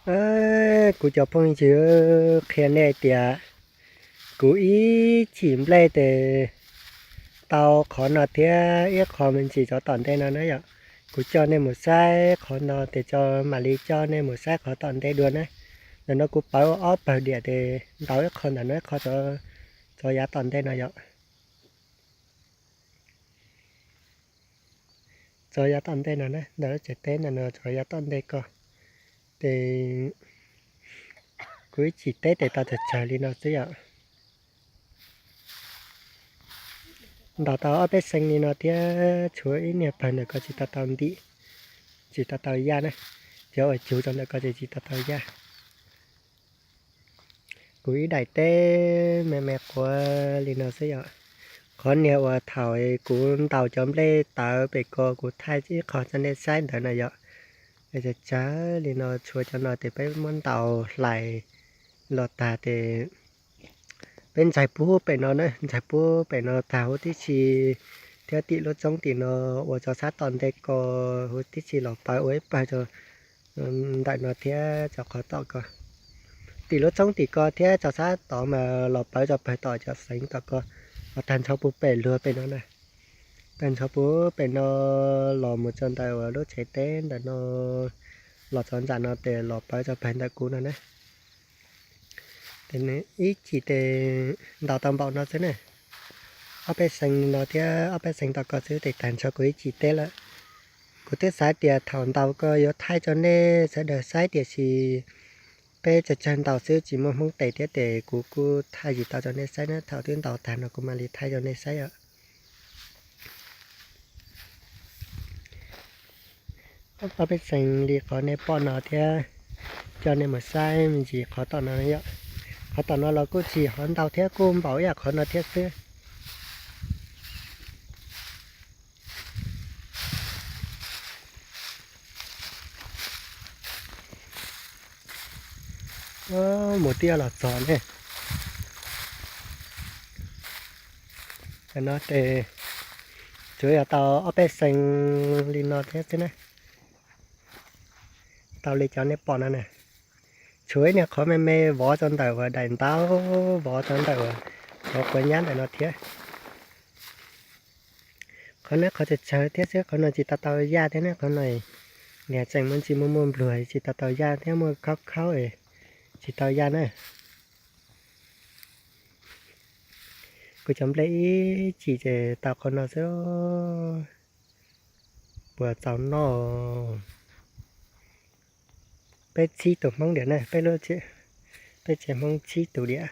Kuv cov phooj ywg, qhia nej tias kuv ib chim nplej tes tau qhov no thiab ib qho me ntsis cov tom ntej no na yom. Kuv coj nej mus saib qhov no tes tso, mam li coj nej mus saib qhov tom ntej dua na. Ntawm no kuv pawv ua ob pawg diam tes ntaus ib qho ntawm no ib qho, tso yav tom ntej no yom. Tso yav tom ntej no na, ntawm lub tsev teb ntawm no tso yav tom ntej ko. Tes kuv ib chim teb tes tau tsawg tsawg li no xwb yom. Ntaus tau ob peb xees li no thiab tshuav ib niag pawg ntawm ko tsis tau tau ntim, tsis tau tau yaj na. Cov uas cug rau ntawm ko ces tsis tau tau yaj. Kuv ib daim teb me me quav li no xwb yom. Qhov niag uas thaum kuv ntaus cov nplej tawv pem ko kuv thaij ib qho rau nej saib ntawd na yom. Es tsawg tsawg li no, tshuav cov no tes peb muab ntaus hlais los tag tes peb ntxais puag pem no na, ntxais puag pem no tag huv tib si, thiab tim lub roob tim no uas tso sab tom ntej ko huv tib si los pawv ua ib pawg rau ntawm no thiab rau qhov tom ko. Tim lub roob tim ko thiab rau sab tod mas los pawv rau pawg tom cov xeev tom ko, ho tag nrho puag pem luag pem no na. Tag nrho puag pem no los mus rau ntawm uas lub tsev teb ntawm no, los rau nram no tes los pawv rau pawg ntawm kuv no na. Tes ib chim tes ntaus tau npaum no xwb na. Ob peb xees no thiab ob peb xees tom ko xwb tes tag nrho kuv ib chim teb lawm. Kuv twb xav tias thaum ntaus ko yuav thaij rau nej sawv daws saib tiam sis peb tsawg tsawg ntaus xwb tsis muaj hmoob tes thiab tes kuv kuj thaij tsis tau rau nej saib na, thaum twb ntaus tag no kuv mam li thaij rau nej saib os. Ob peb xees li qhov nej pom no thiab coj nej mus saib me ntsis qhov tom no yom. Qhov tom no los kuj tsis hov ntau thiab kuj npaum ib yam qhov no thiab xwb. Mus twb yuav los txog ne. Tam no tes tsuas yog tau ob peb xees li no thiab xwb na. Tau li cov nej pom no na. Tshuav ib niag qhov me me vov rau ntawm uas daim ntaub, vov rau ntawm uas qhov quav nyab ntawm no thiab. Qhov no qhov tsawg tsawg thiab xwb, qhov no tsis tau tau yaj thiab ne, qhov no niag tseem muaj ntsis muaj muaj npluag tsis tau tau yaj thiab muaj khaub khaub tsis tau yaj na. Kuv cov nplej ib chim ces tau qhov no xwb. Puas txaus noj? Peb txhib tus hmoob diam na, peb lub, peb tsev hmoob txhib tus diam.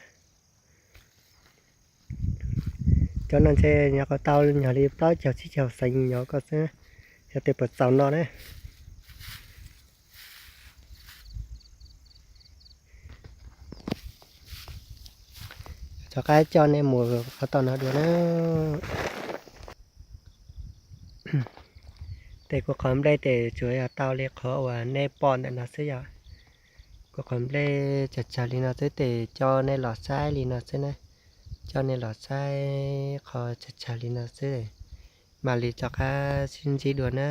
Cov no ntshe nyuam qhuav tau nyuag li plaub caug tsib caug xees nyuam ko xwb, xyov tes puas txaus noj na. Rov qab coj nej mus qhov tom no dua na. Tes kuv qhov nplej tes tsuas yog tau li qhov uas nej pom ntawm no xwb yom. Kuv qhov nplej tsawg tsawg li no xwb tes coj nej los saib li no xwb na. Coj nej los saib qhov tsawg tsawg li no xwb, mam li rov qab sib ntsib dua na.